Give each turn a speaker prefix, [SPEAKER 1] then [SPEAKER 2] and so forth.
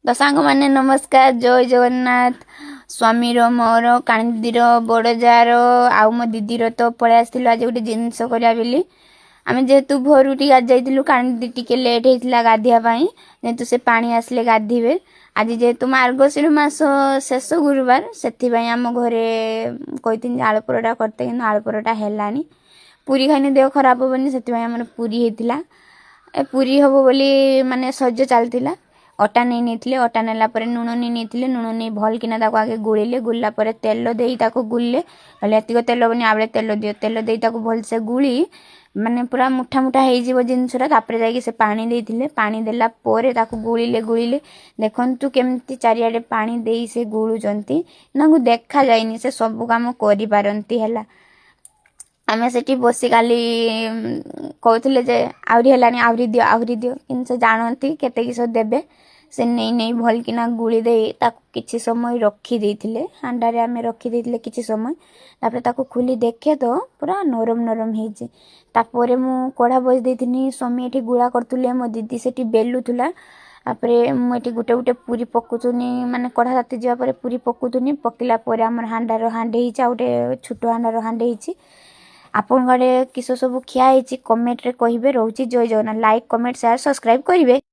[SPEAKER 1] ତ ସାଙ୍ଗମାନେ, ନମସ୍କାର, ଜୟ ଜଗନ୍ନାଥ। ସ୍ୱାମୀର, ମୋର, କାଣିଦିର, ବଡ଼ ଯାଆର ଆଉ ମୋ ଦିଦିର ତ ପଳେଇ ଆସିଥିଲୁ ଆଜି ଗୋଟେ ଜିନିଷ କରିବା ବୋଲି। ଆମେ ଯେହେତୁ ଭୋରୁ ଟିକେ ଗାଧି ଯାଇଥିଲୁ, କାଣିଦି ଟିକେ ଲେଟ୍ ହେଇଥିଲା ଗାଧିବା ପାଇଁ, ଯେହେତୁ ସେ ପାଣି ଆସିଲେ ଗାଧିବେ। ଆଜି ଯେହେତୁ ମାର୍ଗଶିର ମାସ ଶେଷ ଗୁରୁବାର, ସେଥିପାଇଁ ଆମ ଘରେ କହିଥିଲି ଯେ ଆଳୁ ପରଟା କରିତେ, କିନ୍ତୁ ଆଳୁ ପରଟା ହେଲାନି। ପୁରୀ ଖାଇଲେ ଦେହ ଖରାପ ହବନି, ସେଥିପାଇଁ ଆମର ପୁରୀ ହେଇଥିଲା। ଏ ପୁରୀ ହବ ବୋଲି ମାନେ ସଜ ଚାଲିଥିଲା। ଅଟା ନେଇ ନେଇଥିଲେ, ଅଟା ନେଲା ପରେ ଲୁଣ ନେଇ ନେଇଥିଲେ। ଲୁଣ ନେଇ ଭଲ କିନା ତାକୁ ଆଗେ ଗୋଳିଲେ। ଗୋଳିଲା ପରେ ତେଲ ଦେଇ ତାକୁ ଗୁଳିଲେ। କହିଲେ, ଏତିକ ତେଲ ହବନି, ଆଉ ତେଲ ଦିଅ। ତେଲ ଦେଇ ତାକୁ ଭଲସେ ଗୁଳି ମାନେ ପୁରା ମୁଠା ମୁଠା ହେଇଯିବ ଜିନିଷଟା, ତାପରେ ଯାଇକି ସେ ପାଣି ଦେଇଥିଲେ। ପାଣି ଦେଲା ପରେ ତାକୁ ଗୁଳିଲେ ଗୁଳିଲେ। ଦେଖନ୍ତୁ କେମିତି ଚାରିଆଡ଼େ ପାଣି ଦେଇ ସେ ଗୁଳୁଛନ୍ତି, ତାଙ୍କୁ ଦେଖାଯାଇନି, ସେ ସବୁ କାମ କରିପାରନ୍ତି। ହେଲା, ଆମେ ସେଠି ବସି କାଲି କହୁଥିଲେ ଯେ ଆହୁରି ହେଲାନି, ଆହୁରି ଦିଅ, ଆହୁରି ଦିଅ, କିନ୍ତୁ ସେ ଜାଣନ୍ତି କେତେ କିସ ଦେବେ। ସେ ନେଇ ନେଇ ଭଲକିନା ଗୁଳି ଦେଇ ତାକୁ କିଛି ସମୟ ରଖି ଦେଇଥିଲେ। ହାଣ୍ଡାରେ ଆମେ ରଖିଦେଇଥିଲେ କିଛି ସମୟ। ତାପରେ ତାକୁ ଖୋଲି ଦେଖେ ତ ପୁରା ନରମ ନରମ ହେଇଛି। ତାପରେ ମୁଁ କଢ଼ା ବସି ଦେଇଥିନି, ସ୍ୱାମୀ ଏଠି ଗୁଳା କରୁଥିଲେ, ମୋ ଦିଦି ସେଠି ବେଲୁଥିଲା। ତାପରେ ମୁଁ ଏଠି ଗୋଟେ ଗୋଟେ ପୁରୀ ପକଉଥିନି, ମାନେ କଢ଼ା ତାତି ଯିବା ପରେ ପୁରୀ ପକଉଥିନି। ପକେଇଲା ପରେ ଆମର ହାଣ୍ଡାର ହାଣ୍ଡି ହେଇଛି, ଆଉ ଗୋଟେ ଛୋଟ ହାଣ୍ଡାର ହାଣ୍ଡି ହେଇଛି। ଆପଣଙ୍କ ଆଡ଼େ କିସ ସବୁ ଖିଆ ହେଇଛି, କମେଣ୍ଟରେ କହିବେ। ରହୁଛି, ଜୟ Jagannath. Like, comment, share, subscribe କରିବେ।